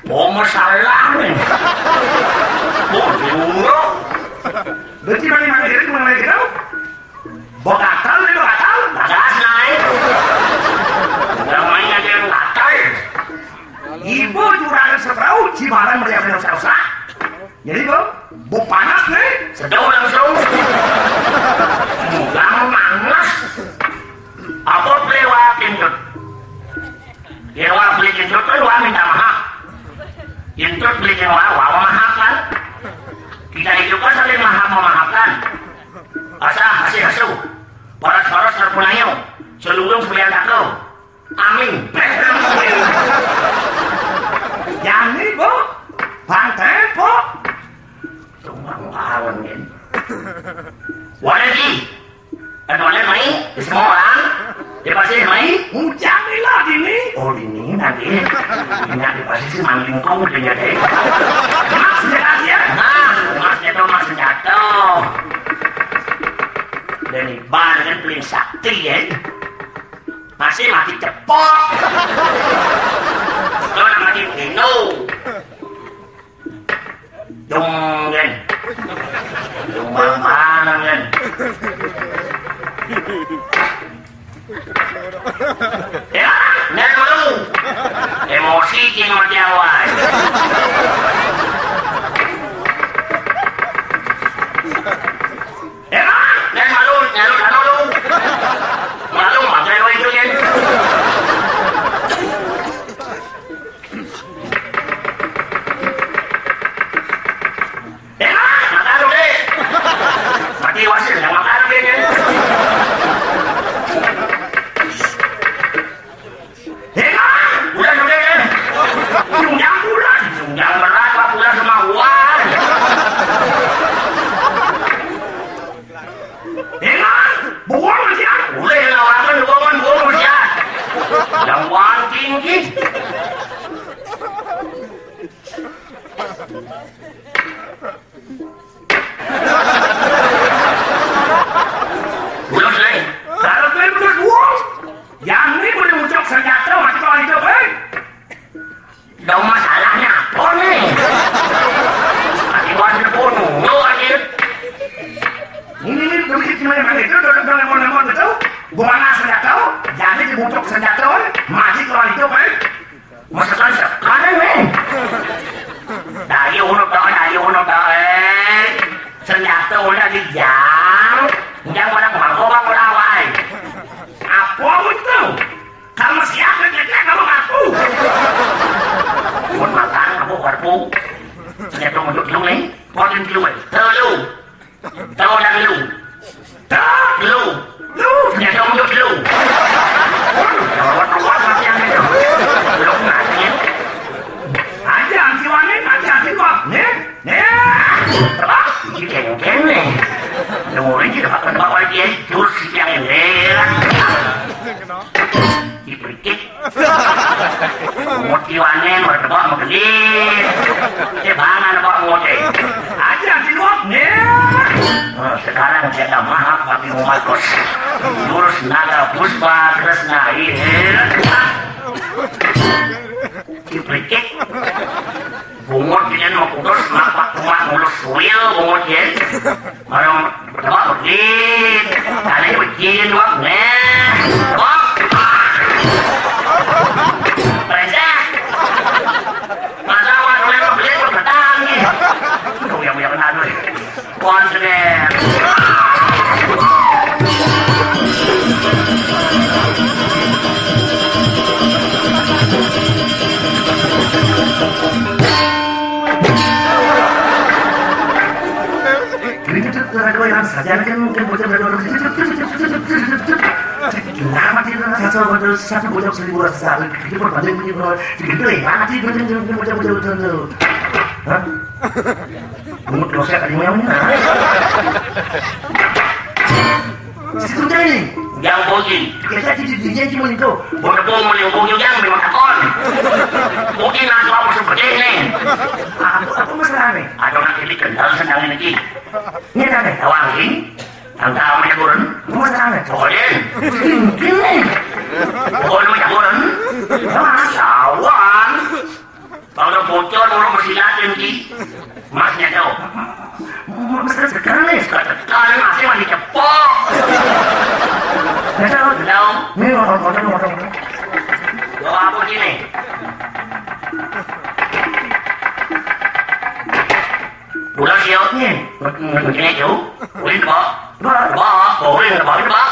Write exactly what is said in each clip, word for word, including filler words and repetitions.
Oh, masalah nih. Oh, jurok. Berarti bagaimana diri mengenai kita? Bakatal nih, bakatal. Bagas naik. Udah main aja yang batal. Ibu juragan seberau, cibaran meriah usah-usah. Jadi, Bu, Bu panas nih. Sedang langsung. Langsung panas. Apa pelewat intut? Pelewat beli intut kan wah minta maaf. Intut beli wah, wah maaf kan. Kita itu kan saling maaf memaafkan. Asa hasil hasil. Paras-paras terpunayo. Selurung sembilan takau. Amin. Jani, Bu. Pantai, Bu. Cuma lawan ini. Wala di. Kan wala mai, semua orang. Dia pasti mai. Hujan ni lah dini. Oh, dini nanti. Ini nanti pasti si manglingkung dia jadi. Mas dia ya. Nah, mas jatuh, mas jatuh. Dan ibarat kan paling sakti ya. Masih mati cepok. Lo nak mati dino. Dong kan. Dong bareng-bareng kan. Ya, jangan malu. Emosi cing mati awal. Ya, jangan malu, jangan malu. Malu, makai lo itu kan. Enak, makan udah. Mati wasil, yang makan udah kan. Enak, udah udah kan. Junggang pulang, junggang berat, Pak, pulang sama gua. Enak, buang aja. Udah lawakan, buang, buang aja. Yang wanting ki. Bulus, eh. Kalau saya bener buang, yang ini boleh muncul senjata, mati kalau hidup, eh. Dong masalahnya apa nih? Mati buat bunuh, lo aja. Ini nih, demi cuma yang itu, dong, dong, dong, dong, dong, gua mana senjata, jadi dibujuk senjata, mati kalau hidup, eh. Maksudnya sekarang nih. Dari hulu to, dari hulu to, eh. Senjata udah dijang, jang orang bangko bang orang wae. Apa itu? Kamu siapa kita kamu ngaku? Pun makan aku karpu. Senjata mundur dulu nih, poin dulu, eh. Telu. Tahu dan lu. Tak lu. Lu punya dong lu. Jawab kuat mati yang itu. Lu nanya. Aja anti wanin, aja anti kuat. Nih, nih. Coba. Ini kengkeng nih. Dengerin kita pakai bawa dia jurus yang ini. Diperikit. Motiwane mertebak megedit. Cebangan kok ngote. Aja silup nih. Nah, sekarang saya maaf Papi Mumakus. Jurus naga puspa kresna. Iya. Diperikit. Bungut ini mau kudus, mapak kumat mulus suwil bungut ya. Orang bertebak begit. Tadi begit, wak, nih. Wak. Receh. Masa awak boleh membeli berketang nih. Aduh, yang punya kenal dulu. Once again. Kenapa tidak rasa bocor seribu rasa? Kenapa tidak bocor bocor bocor? Hah? Bungut dosa tadi mau yang mana? Situ tadi. Yang bogi. Kita di di dia cuma itu. Bodoh mau yang bogi yang memang takon. Bogi nak apa seperti ini? Apa apa masalahnya? Ada nak ini kental senang ini ki. Ini kan ada wangi. Tangga sama jagoran. Apa masalahnya? Cokolin. Ini. Pokoknya sama jagoran. Mas. Lawan. Orang masih yakin, Ki. Masnya tahu. Mas sekarang nih, sekarang masih masih cepok. Nggak tahu, nggak tahu. Ini orang orang orang. Bawa apa gini? Pulang siapnya. Begini tuh. Udah, Pak. Pak, Pak, Pak, Pak.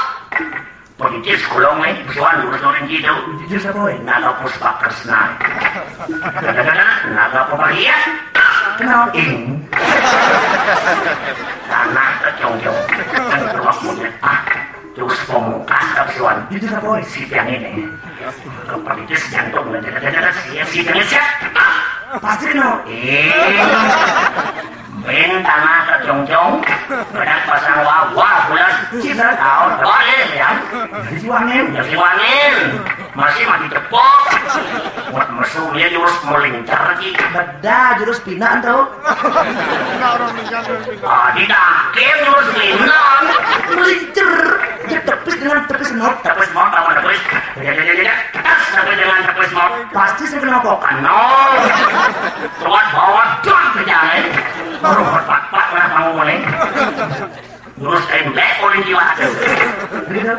Pagijis kulong eh, busuan lurus nurin gitu. Jujur siapa eh? Naga Puspa Kresna. Naga Pemahia. Kenal ing. Tanah kecong-cong. Kan keluar punya. Ah, terus pemungkas kasuan. Jujur siapa eh? Si tiang ini. Kepala jantung. Si, si, si, si. Pasti kenal. Ing. Main tanah ke jong-jong, bedak pasang wawah, bulan cita tahun balik ya. Jadi siwangin. Ya siwangin, masih mati cepok. Buat mesum ya jurus melincar ki. Beda jurus pinaan tuh. Ah, di dakin jurus pinaan. Melincer. Dia tepis dengan tepis not. Tepis not apa tepis? Ya, ya, ya, ya. Tas sampai dengan tepis not. Pasti saya kenal kok. Kenal. Tuan bawa dong ke jalan. Baru empat-empat lah mau mulai. Jurus tembak oleh jiwa.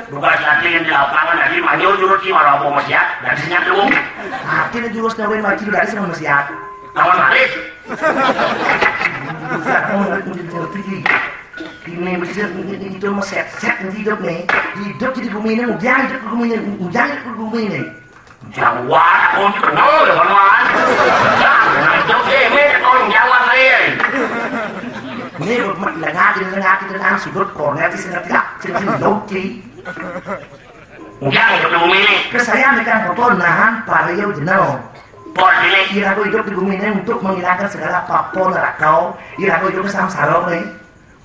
Tugas latihan di lapangan tadi manjur jurus jiwa robo mesiat dan sinyal dulu. Artinya jurus nawain maju dari sama mesiat. Lawan balik. Ini bisa itu meset-set nanti hidup nih. Hidup jadi gumine, ujang hidup gumine, ujang hidup gumine. Jawa, aku kenal ya, kawan. Nah, itu sih, ini orang Jawa saya. Ini lengah, lengah, lengah, sudut kornea di sini tidak, sini sini doki. Ujang hidup di gumine. Ke saya mereka foto nahan para yo jenau. Bor dile. Ira ko hidup di gumine untuk menghilangkan segala papo neraka. Ira ko hidup samsara nih.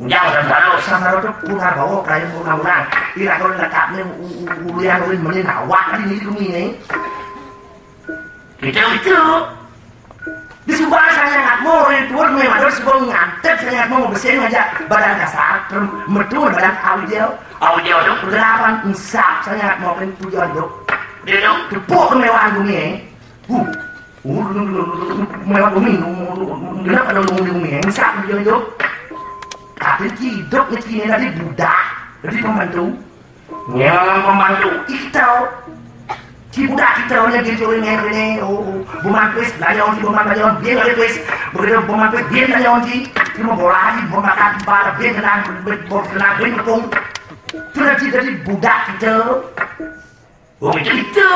Ujang samsara. Samsara itu putar bawa kayu murang-murang. Ira ko lengkapnya u- u- uluyan ulin menin awak di gumine. Gitu. Itu. Di sebuah saya ngat mau orang tua gue mador sebuah ngantet saya ngat mau besin aja badan kasar, terus metu badan audio. Audio tuh. Berapa insap saya ngat mau kan tujuan tuh. Dia tuh. Tepuk kemewahan gumine. Uh, uh, mewah gumine. Kenapa ada gumine? Insap tujuan tuh. Tapi hidup ini tadi budak, jadi pembantu. Nyewa pembantu. Itu. Si budak kita orang yang dia jual ini, ini, oh, oh. Buman kuis, belanja onti, buman belanja onti, biar kali kuis. Begitu buman kuis, biar belanja onti. Cuma bola aja, buman makan, bola, biar kenang, biar kenang, biar kepung. Itu nanti dari budak kita. Oh, itu itu.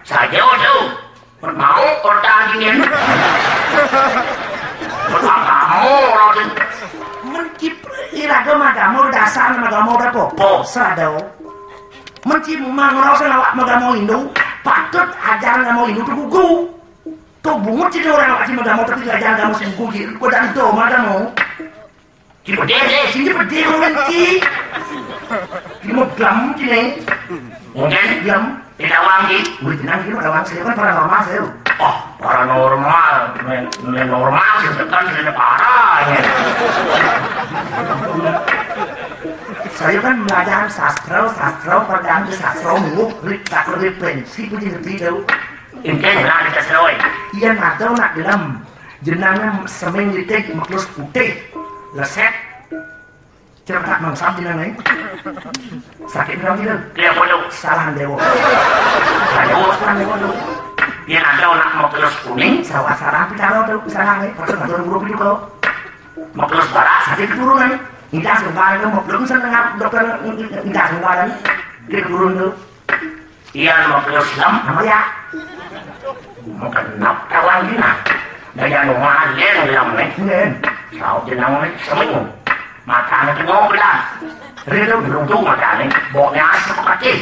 Saja tuh. Mau orang gini. Mau orang. Mencip iraga magamo dasar magamo udah popo. Sado. Mencip mangros awak magamo Hindu. Patut ajaran agamo Hindu tuh gugu. Tuh bungut sih orang lagi magamo tapi ajaran agamo sih gugu gitu. Gua dari do magamo. Ki pedih deh. Sini pedih orang ki. Ki mau gam sini. Mungkin gam. Tidak wangi. Wih, tenang, ini orang saya kan paranormal saya. Oh, paranormal. Men, men normal sih, kan sih parah ya. Saya kan belajar sastra, sastra, pada sastra mungkin tak referensi pun ngerti tahu. Ini kan benar kita sesuai. Iya, nado nak dalam jenangnya semeng litik meklus putih, leset. Cerita mangsap di nang sakit dong gitu. Dia bodoh. Salah dewa. Aduh, salah dewa tuh. Dia ada anak mau terus kuning. Sawah sarang pitaro tuh, salah nih. Perlu ngatur buruk itu kok. Mau terus barak, sakit keturunan. Enggak sembarang mau belum seneng dokter, enggak sembarang. Dia turun tuh. Iya, lima puluh jam, apa ya? Mau kenap kawan gina. Daya nu malin bilang nih. Iya. Tahu jenang nih, seminggu. Mata anak mau belas. Rida beruntung mata nih, boknya asap kaki.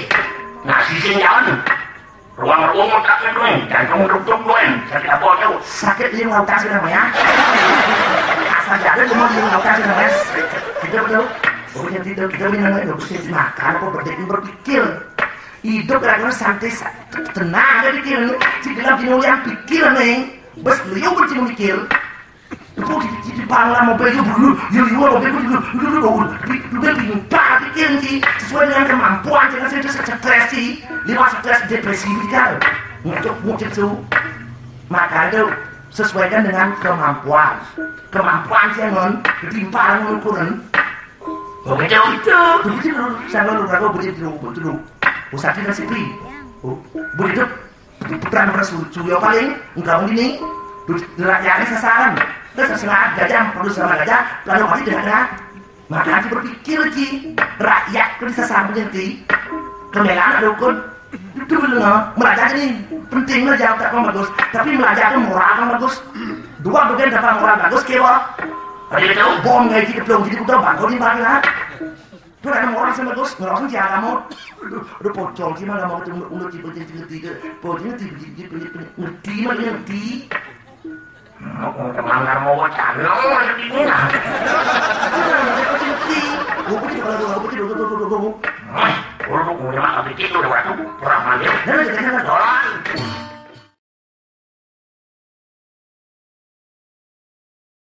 Nah, sisi jalan. Ruang-ruang otak itu nih, jantung duduk duen. Sakit apa tuh? Sakit lima otak sih namanya. Asal jadi cuma lima otak sih namanya. Kita betul. Pokoknya tidak, kita minum itu, makan apa berpikir. Hidup kadang-kadang santai sa-, tenang aja dikir. Si gelap di yang pikir nih. Bes beliau pun cuma mikir. Itu di, di, di pala mobil itu dulu, ya iya mobil itu dulu, dulu dulu. Di, udah pintar pikir sih sesuai dengan kemampuan, jangan saja stres sih. Lewat stres depresi gitu kan. Ngecok ngecok tuh. Maka itu Sesuaikan dengan kemampuan. Kemampuan sing ngono ditimpal ngono ukuran. Begitu. Begitu dulu, saya lalu lalu begitu dulu, begitu dulu. Usah kita sipi. Oh, begitu. Puteran beras lucu ya paling enggak ini. Rakyatnya sasaran. Terus sengaja jam perlu sama gajah, lalu mati dengan Maka harus berpikir, Ji. Rakyat itu disasaran, Ji. Kemelan ada ukun. Itu bener, no. Meraja ini penting lah, jawab tak bagus. Tapi meraja itu moral kan bagus. Dua bagian dapat moral bagus, kewa. Ada itu bom kayak gitu, belum jadi udah bangkol di mana? Itu ada moral sama bagus, ngerasa si agama. Aduh, aduh, pocong sih, malah mau ketemu udah tipe tipe tipe pocong tipe tipe tipe ngerti mah ngerti. Mau teman mau wacana, mau ngerti ini lah. Ngerti. Gue putih kalau gue putih gue gue gue gue. Mah, kalau punya mah begitu udah waktu kurang mandi. Nah, nah, nah, nah.